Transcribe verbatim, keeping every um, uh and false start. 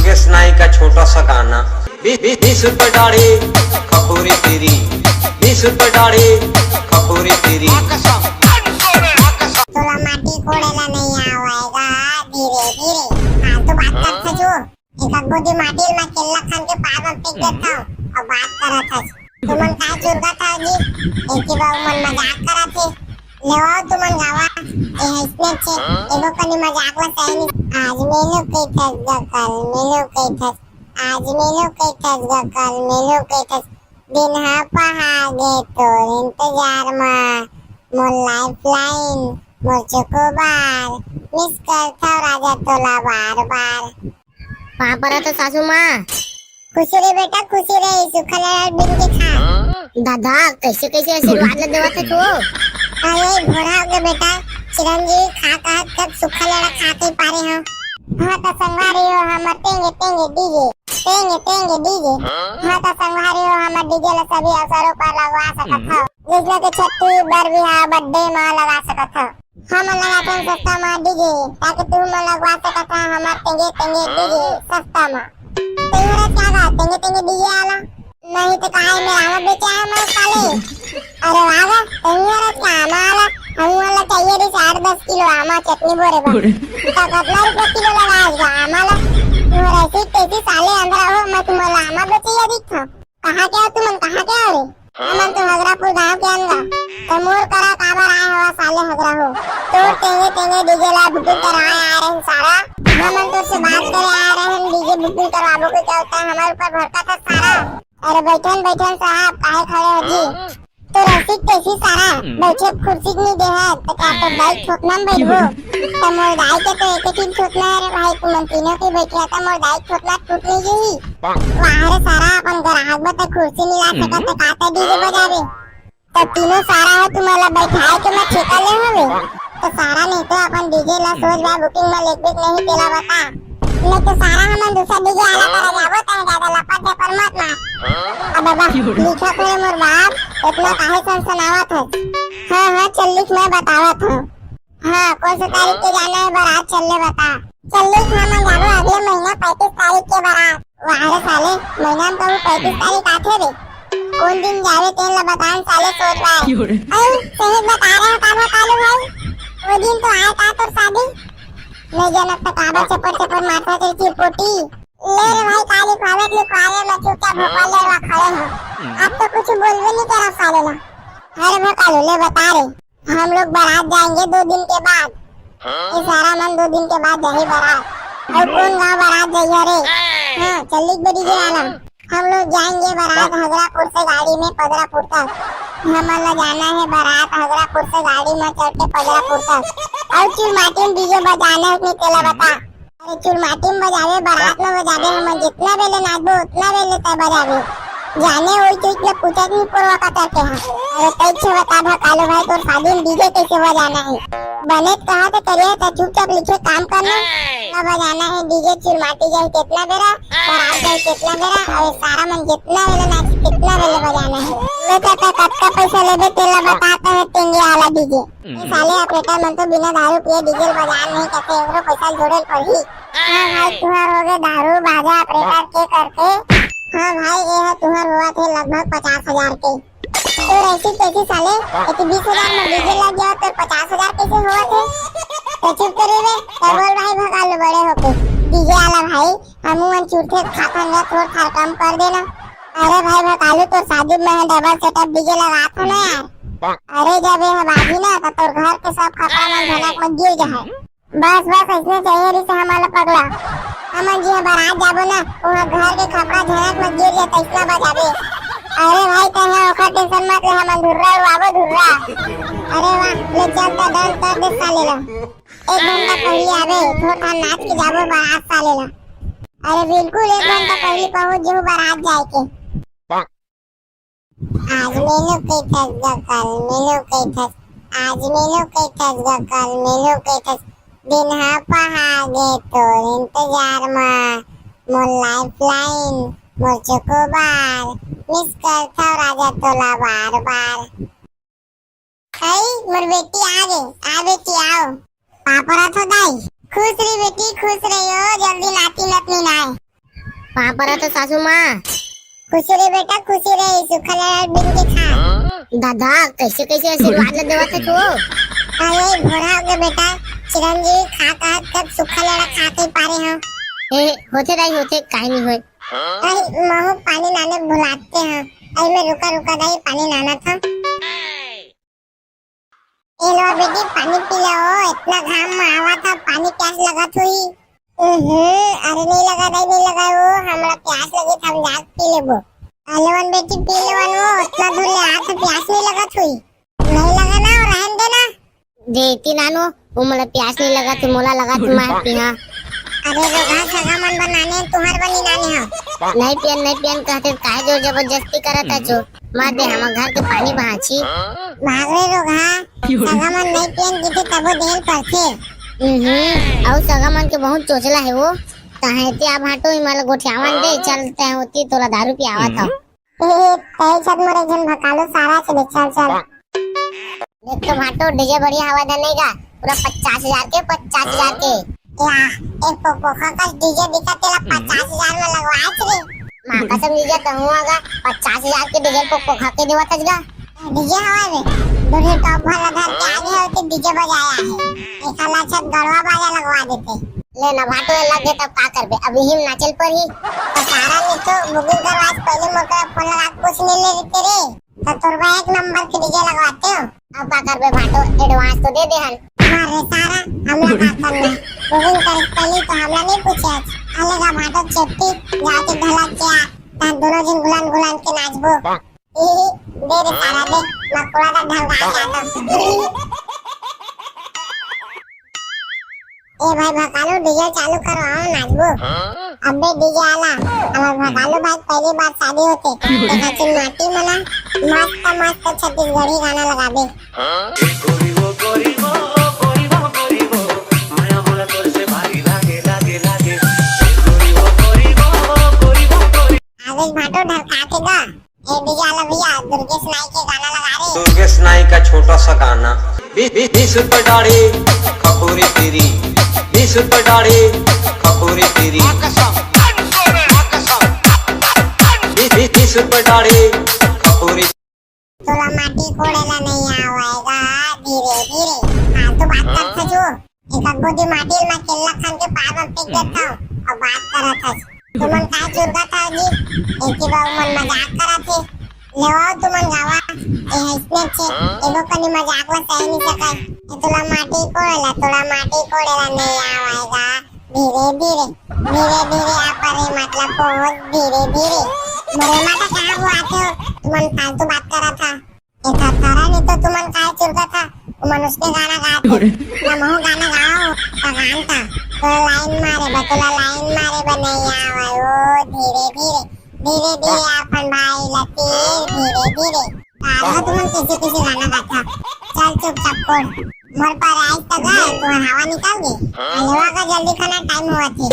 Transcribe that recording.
कृष्णाई का छोटा सा गाना। बीस बीस बीस रुपए दाढ़ी, खखोरी तेरी। बीस रुपए दाढ़ी, खखोरी तेरी। तोला माटी कोड़े ला नहीं आवेगा, धीरे धीरे। फालतू बात करत हस। एक अगोदी माटी ला केल्ला खान के पार में फेंक देत हंव अउ बात करत हस। तुमन काय चुरगत हव जी? एकी बार मन मजाक करत हे। लेवाओ तुमन गावा, ए है इसने छे, एगो कनी मजाक ला सही नहीं। आज मेनू के थस ग कल, मेनू के थस, आज मेनू के थस ग कल, मेनू के थस। दिन हा पहागे तोर इंतजार मा, मोर लाइफलाइन, मोर चोकोबार, मिस करथव राजा तोला बार बार। पाँव परत हंव सासू माँ। खुशी रहे बेटा, खुशी रहे, सुखा लड़ा बिन के खा। दादा, कैसे कैसे आशीर्वाद ला देवत हस वो? अरे भोरा हो गया बेटा, चिरंजीवी खा कहत कब सुखा लड़ा खा के पारे हो। हाँ तो संगवारी हो, हमर टेंगे टेंगे डीजे, टेंगे टेंगे डीजे। हाँ तो संगवारी हो, हमर डीजे ला सभी अवसरों पर लगवा सकत हो, जैसे कि छट्ठी, बर बिहाव, बर्थडे मा लगा सकत हो। हमन लगाथन सस्ता मा डीजे, ताकि तुमन लगवा सकत हा हमर टेंगे टेंगे डीजे सस्ता मा। तेंगे रच का गा, टेंगे टेंगे डीजे आला। नहीं तो काहे में आमा बेचे आमा साले। अरे वाह गा, तेंगे रच का आमा आला। हम वाला चाहिए रे आठ दस किलो आमा चटनी बोरे बा। तो कितना रुपया किलो लगा आज गा आमा ला? तुम्हारा ऐसी तैसी साले अंदर हो, मैं तुम्हारा आमा बेचे या दिखा। कहाँ के हो तुमन, कहाँ के हो रे? हमन तो हगरापुर गांव के अन गा। त मोर करा काबर आए हवा साले हगरा हो? तोर तेंगे तेंगे डीजे ला बुकिंग करवाए आए रहन सारा। हमन तोर से बात करे आए रहन, डीजे बुकिंग करवाबो के क्या होता है, हमारे ऊपर भड़का था सारा। अरे बैठन बैठन साहब, काहे खड़े हो जी? तो रसिक कैसी सारा बैठे कुर्सी नहीं दे है, तो क्या तो बाइक ठोकना में बैठो? तो मोर दाई के तो एक ही ठोकना है रे भाई, तुमन तीनों के बैठे है, तो मोर दाई ठोकना टूट नहीं गई। वाह रे सारा, अपन ग्राहक बता कुर्सी नहीं ला सकत, तो काते डीजे बजावे? तो तीनों सारा हो तुम्हारा बैठाए के मैं ठेका ले हवे। तो सारा नहीं तो अपन डीजे ला सोच बा बुकिंग में लेक बेक नहीं तेला बता। नहीं तो सारा हमन दूसरा डीजे आला करा जाबो, तहे ज्यादा लपट झपट मत मार। अब बाबा लिखा करे मोर बाप, इतना काहे सनसनावत है? हाँ हाँ चल लिख, मैं बतावत हूँ। हाँ, कौन सा तारीख के जाना है बारात, चल ले बता। चल ले, हमन जाबो अगले महीना पैंतीस तारीख के बारात। वाह रे साले, महीना में कबू पैंतीस तारीख आथे रे। कौन दिन जावे तेन ला बतान साले सोच रहा है। क्यों रे? अरे, सही बता रहे हो का भकालू भाई? वो दिन तो आया था तोर शादी। नहीं जानत तो काबर चपर चपर मारता तेरी चिरपोटी। ले रे भाई, का लिखवावे के लिखवावे, मैं चुपचाप भोपाल ले रहा खड़े हूँ। अब तो कुछ बोलबे नहीं करा साले ना। अरे भकालू, ले बता रे। हम लोग बारात जाएंगे दो दिन के बाद। हाँ? ये सारा मन दो दिन के बाद जाही बारात। और कौन गांव बारात जाइए रे? हाँ, चल लिख बड़ी गिराना। हम लोग जाएंगे बारात हगरापुर से गाड़ी में पदरापुर तक। हमन ला जाना है बारात हगरापुर से गाड़ी में चढ़ के पदरापुर तक। और चुरमाटी में डीजे बजाना है, उसमें तेला बता। अरे चुरमाटी में बजावे, बारात में बजावे, हमन जितना बेले नाचबो उतना बेले तय बजावे। जाने वही चीज ले पूछत नहीं पुरवा का करके हाँ। अरे तय छे बता भकालू भाई, तोर शादी में डीजे कैसे बजाना है? बने तो कहा तो करिए तो चुपचाप लिखे काम करना। ना बजाना है डीजे, चुरमाटी जाए कितना बेरा, बारात जाए कितना बेरा, अरे सारा मन जितना बेले नाच कितना बेले बजाना है। ले तो, तो कतका पैसा लेबे तेला बताता है टेंगे आला डीजे। ए साले, ऑपरेटर मन तो बिना दारू पिए डीजे बजान नहीं करते, एकरो पैसा जोड़े ल पड़ही। हाँ भाई, तुहर हो गए दारू बाजा ऑपरेटर के करके। हाँ भाई, ये है तुहर हुआ थे लगभग पचास हजार के। तो ऐसी कैसी साले, यदि बीस हजार में डीजे लग गया तो पचास हजार कैसे हुआ थे? तो चुप करे रे, तो बोल भाई भकालू बड़े होके। डीजे वाला भाई, हमू मन चुरथे खाथन या थोड़ थार कम कर देना। अरे भाई भकालू, तोर शादी में है डबल सेटअप डीजे लगा था ना यार। अरे जब ये बाजी ना तो तोर घर के सब खपड़ा मन झनक में गिर जाए। बस बस, ऐसने चाहिए रिस हमारा पगला। हमन जी बारात जाबो ना, वहाँ घर के खपड़ा झनक में गिर जाए तैसना बजाबे। अरे भाई तैहा ओखर टेंशन मत ले, हमन धुर्रा उड़ाबो धुर्रा। अरे वाह, ले चल तो डन कर दे साले ला। एक घंटा पहले आबे, थोड़ा नाच के जाबो बारात साले ला। अरे बिल्कुल एक घंटा पहले पहुंच जाहू बारात जाए के। आज मेनू के थस ग कल मेनू के थस, आज मेनू के थस ग कल मेनू के थस। दिन हा पहागे तोर इंतजार मा, मोर लाइफलाइन, मोर चोकोबार, मिस करथव राजा तोला बार बार। अई, मोर बेटी आ गे, आ बेटी, आओ। पापरा तो दाई। खुश रही बेटी, खुश रही हो, जल्दी नाती नतनी ना आए। पाँव परत हँव सासू माँ। खुशी रह बेटा, खुशी रह, सुखा लड़ा बीन के खा। दादा, कइसे कइसे आशीर्वाद ला देवत हस वो? अरे भोरा हो गे बेटा, चिरंजीवी खा कहत कब सुखा लड़ा खा के पारे हँव। ए, होथे दाई, होथे, काहे नहीं होय। अरे महूँ पानी लाने भुलाते हँव। अरे मैं रुका रुका दाई, पानी लानत हँव। ए लो बेटी, पानी पी लो, इतना घाम में आवत हव, पानी प्यास लगत होही। हम्म, अरे नहीं लगा दाई, नहीं लगा वो, हमला प्यास लगे त हम जाके पी लेबो। अरे वन बेटी, पी ले वन वो, इतना दूर ले आत हव, प्यास नहीं लगत होही। नहीं लगा ना, वो रहन दे ना। देती नानू, वो मोला प्यास नहीं लगत हे, मोला लगत हे मैं पीहा। अरे रोगहा, सगा मन बनाने, तुहर बनी नाने हो। नहीं पियन, नहीं पियन कहते काहे जोर जबरदस्ती करत हस? मार दे, हमर घर के पानी बहाची। भाग रे रोगहा, सगा मन नहीं पियन किथे तबो देहल परथे। हम्म, अउ सगा मन के बहुत चोचला हे वो। ताहे ते आ भाटो, इमाला गोठियावन दे, चलते हैं होती तोला दारू पियावत हव। ए, तय छत मोर एक झन भकालू सारा छे, चल, चल। देख तो भाटो, डीजे बढ़िया हवा धर नहीं गा, पूरा पचास हजार के, पचास हजार के। या, एक पोकोखा का डीजे दिखा तेला पचास हजार में लगवाए छे रे। माँ कसम जीजा, तो हुआ गा, पचास हजार के डीजे पोकोखा के देवत हस गा। डीजे हवा रे, दूल्हे टॉप वाला घर के आगे होते डीजे बजाया है। एक हला छत गड़वा बाजा लगवा देते। ले ना भाटो, ये लग गए तब का करबे, अब यही में नाचल पड़ी। तो सारा ने तो बुकिंग करवा के पहले मोर करा फोन लगा के पूछ नहीं ले लेते रे। तो तोर बा एक नंबर के डीजे लगवाते हो। अब का करबे भाटो, एडवांस तो दे दे हन। मार रे सारा, हमला का करना? बुकिंग करे से पहले तो हमला नहीं पूछे। अलेगा भाटो चेपटी, जाके ढलक के आ, तहाँ दोनों जन गुलान गुलान के नाचबो। ई, दे रे सारा दे, मकोड़ा का ढंग आ गया तो। ए भाई भकालू, डीजे चालू करो, आओ नाचबो। अबे डीजे आला, हमर भकालू भाई पहली बार शादी होते, देखा चिन्नाटी मना, मस्त मस्त छत्तीसगढ़ी गाना लगा दे। आवेश भाटो ढलका के गा। ए डीजे वाला भैया, दुर्गेश नाई के गाना लगा रे। दुर्गेश नाई का छोटा सा गाना। बीस, बीस, बीस रुपए डाढ़ी, खखोरी तेरी। बीस रुपए डाढ़ी, खखोरी तेरी। बीस, बीस, बीस रुपए डाढ़ी, खखोरी। तोला माटी कोड़े ला नहीं आवेगा, धीरे धीरे। फालतू बात करत हस वो। एक अग्गो दी माटी ला मैं केल्ला खान के पार में फेंक देत हँव अउ बात करत हस। तुमन काय चुरकत हव जी? एकी बार मन मजाक करत हे। लेवाओ तुमन गावा। ए हइसने छे, एगो कनी मजाक ला सह नहीं सकय। ए तोला माटी कोड़े ला, तोला माटी कोड़े ला नहीं आवेगा। धीरे धीरे, धीरे धीरे आ परे मतलब बहुत धीरे धीरे। मोरे माता कहाँ बुआते हो? तुमन फालतू बात करत हव। ए थरथरा नहीं तो तुमन काय चुरकत हव? तुमन उसके गाना गात हे। ना महू गाना गाओ, तो गान था। तो लाइन मारे बा, तोला लाइन मारे बा नहीं आवे। ओ धीरे धीरे, धीरे धीरे अपन भाई ला तीर, धीरे धीरे। गाओ तुमन किसी किसी गाना गात हव। चल चुपचाप कोड़। मोर पर आइस त गा, तुहर हवा निकल गे। लेवा का जल्दी खाना टाइम होवत हे।